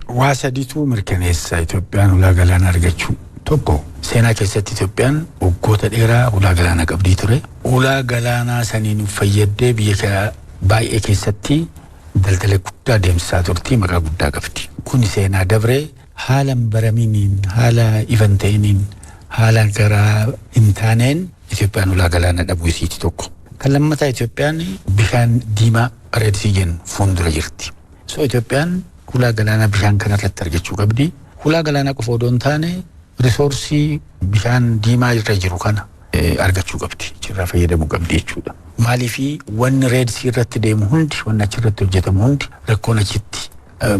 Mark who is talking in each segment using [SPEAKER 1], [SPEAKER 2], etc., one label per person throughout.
[SPEAKER 1] Waa sadiitu mirkaneessa Itoophiyaan ulaa galaanaa argachuu. Tokko, seenaa keessatti Itoophiyaan waggoota dheeraa ulaa galaanaa qabdii ture. Ulaa galaanaa saniin fayyaddee biyya baay'ee keessatti daldala guddaa deemsisaa turti, maqaa guddaa qabdi. Kun seenaa dabree haala hin baraminiin, haala ifan ta'iniin, haala garaa hin taaneen Itoophiyaan ulaa galaanaa dhabuu isiiti tokko. Kan lammataa, Itoophiyaan bishaan diimaa, Red Sea jennu fuuldura jirti. So Itoophiyaan ulaa galaanaa bishaan kanarratti argachuu qabdi. Ulaa galaanaa qofa odoo hin taane, resource bishaan diimaa irra jiru kana argachuu qabdi. Achirraa fayyadamuu qabdi jechuudha. Maaliifii wanni Red Sea irratti deemu hundi, wanni achirratti hojjetamu hundi, rakkoon achitti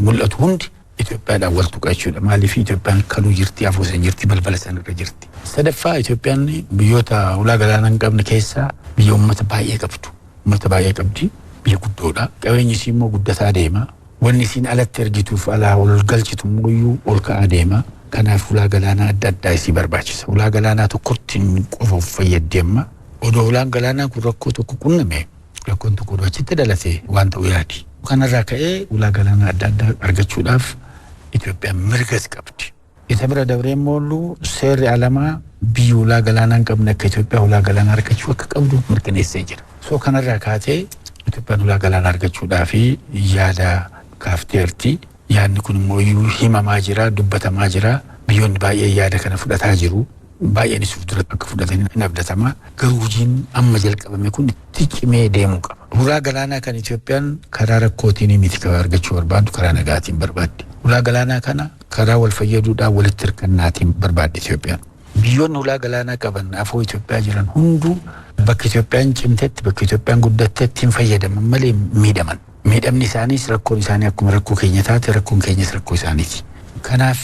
[SPEAKER 1] mul'atu hundi Itoophiyaadhaan wal tuqa jechuudha. Maaliifii Itoophiyaan kaluu jirti, afoo san jirti, balbala san irra jirti. Sadaffaa, Itoophiyaan biyyoota ulaa galaanaa hin qabne keessaa biyya uummata baay'ee qabdu. Uummata baay'ee qabdi. Biyya guddoodha. Qabeenyi isii immoo guddataa deema. Wanni isiin alatti ergituuf alaa ol galchitu immoo ol ka'aa deema. Kanaaf ulaa galaanaa adda addaa isii barbaachisa. Ulaa galaanaa tokkotti qofa of fayyaddi amma. Odoo ulaan galaanaa kun rakkoo tokko qunname, rakkoon tokko odoo achitti dhalate, waan ta'u yaadi. Kanarraa ka'ee ulaa galaanaa adda addaa argachuudhaaf Itoophiyaan mirgas qabdi. Isa bira dabree immoo seerri alamaa biyyi ulaa galaanaa hin qabne akka Itoophiyaa ulaa galaanaa argachuu akka qabdu mirkaneessee jira. So kanarraa kaatee Itoophiyaan ulaa galaanaa argachuudhaaf yaada kaafteerti. Yaadni kun immoo himamaa jira, dubbatamaa jira. Biyyoonni baay'een yaada kana fudhataa jiru. Baay'eenis of dura akka fudhatan hin abdatama. Garuu hojiin amma jalqabame kun itti cimee deemuu qaba. Ulaa galaanaa kan Itoophiyaan karaa rakkootiin miti kan argachuu barbaaddu, karaa nagaatiin barbaaddi. Ulaa galaanaa kana karaa wal fayyaduudhaan, walitti hirkannaatiin barbaaddi Itoophiyaan. Biyyoonni ulaa galaanaa qaban afoo Itoophiyaa jiran hunduu bakka Itoophiyaan cimtetti, bakka Itoophiyaan guddattetti hin fayyadaman malee miidhaman. Miidhamni isaaniis, rakkoon isaanii akkuma rakkoo keenya taate, rakkoon keenyas rakkoo isaaniiti. Kanaaf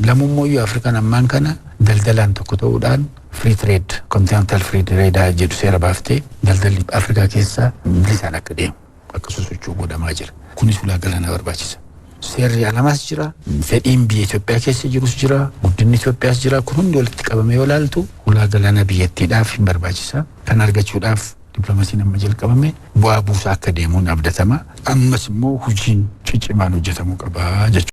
[SPEAKER 1] lamummooyyuu Afrikaan ammaan kana daldalaan tokko ta'uudhaan free trade, continental free trade jedhu seera baaftee, daldalli Afrikaa keessaa bilisaan akka deemu, akka sosochuu godhamaa jira. Kunis ulaa galaanaa barbaachisa. Seerri alamaas jira, fedhiin biyya Itoophiyaa keessa jirus jira, guddinni Itoophiyaas jira. Kun hundi walitti qabamee yoo ilaaltu, ulaa galaanaa biyyattiidhaaf hin barbaachisa. Kan argachuudhaaf dippiloomaasiin amma jalqabame bu'aa buusaa akka deemuun abdatama. Ammas immoo hojiin ciccimaan hojjetamuu qaba jechuudha.